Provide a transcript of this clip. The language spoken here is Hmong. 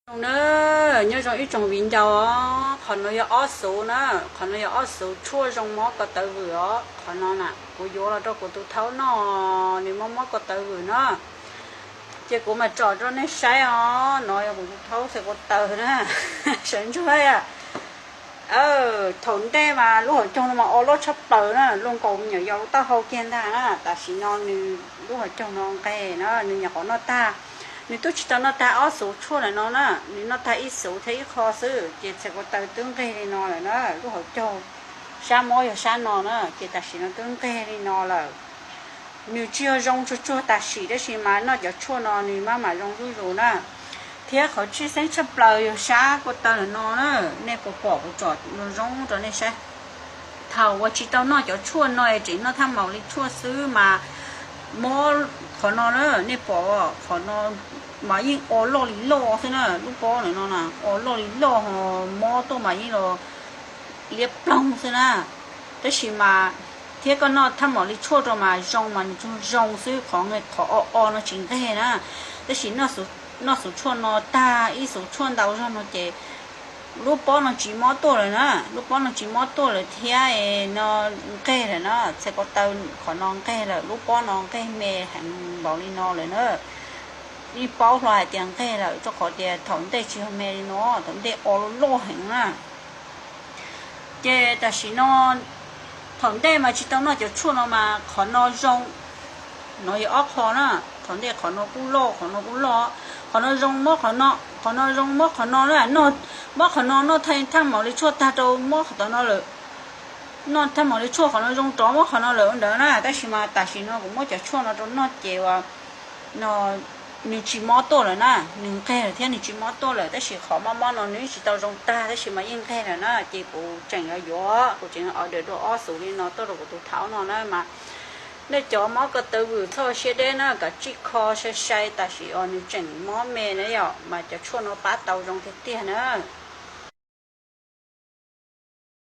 Zoo na, nyob zoo ib tsoom viv ncaus os, qhov no yog ob xuv na, qhov no yog ob xuv tshuaj zoo mob ko taw vwm os. Qhov no na kuv yuav los rau kuv tus thaub noj, nws mob mob ko taw vwm na. Ces kuv mam tsom rau nej saib os, no yog kuv tus thaub txhais ko taw na, sawv ntsuag. Thaum ntej mas lub hauv caug no mas o loj tshaj plaws na, luaj nkaus me nyuam yaus lub taub hau kiag ntag na. Tam sim no nws lub hauv caug no nqeg na, nws nyuam qhuav noj tag, nws twb tsis tau noj tag ob xuv tshuaj lawm no na, nws noj tag ib xuv thiab ib qho xwb ces txhais ko taw twb nqeg li no lawm na. Lub hauv caug sab mob yog sab no na, ces tam sim no twb nqeg li no lawm. Nws tsis yog zoo tsuag tsuag tam sim, tab sis mas noj cov tshuaj no nws mam mam zoo zuj zus na. Thiab qhov tshwj xeeb tshaj plaws yog sab ko taw lawm no na, nej puas pom, kuv tsom zoo rau nej saib. Thaum uas tsis tau noj cov tshuaj no es tseem noj thaj maum li tshuaj xwb mas mob qhov no na, nej pom qhov no mas yeej o loj li loj xwb na, lub pob ntawm no na o loj li loj, mob tuaj mas yeej los liab ploog xwb na. Tab sis mas thiab koj noj thaj maum li tshuaj rau mas zoo mas nws tsuas zoo xwb, qhov o o no tsis nqeg na. Tab sis noj xuv tshuaj no tag ib xuv tshuaj ntau zog no ces lub pob no tsis mob tuaj lawm na, lub pob no tsis mob tuaj lawm thiab no nqeg lawm na, txhais ko taw qhov no nqeg lawm, lub pob no nqeg me heev npaum li no lawm na. Yeej paub hlo hais tias nqeg lawm, rau qhov tias thaum ntej tsis yog me li no, thaum ntej o loj heev na. Ces tam sim no, thaum ntej mas tsis tau noj cov tshuaj no mas qhov no zoo, no yog ob qho na, thaum ntej qhov no kuj loj, qhov no kuj loj, qhov no zoo mob qhov no, qhov no zoo mob qhov no na, mob qhov no noj thaj maum li tshuaj tag rau mob qhov no lawm, noj thaj maum li tshuaj qhov no zoo rov mob qhov no lawm ua ntawd na. Tab sis mas tam sim no kuv muab cov tshuaj no rau noj ces uas no nws tsis mob tuaj lawm na, nws nqeg lawm thiab nws tsis mob tuaj lawm, tab sis qhov mob mob no nws tsis tau zoo tag tab sis mas yeej nqeg lawm na, ces kuv tseem yuav yuav, kuv tseem yuav order dua ob xuv li no tuaj rau kuv tus thaub no na mas. Nej cov mob ko taw vwm txhob siab deb na, kav tsij kho sai sai tam sim os, nws tseem mob me na yom, mas cov tshuaj no pab tau zoo tiag tiag na.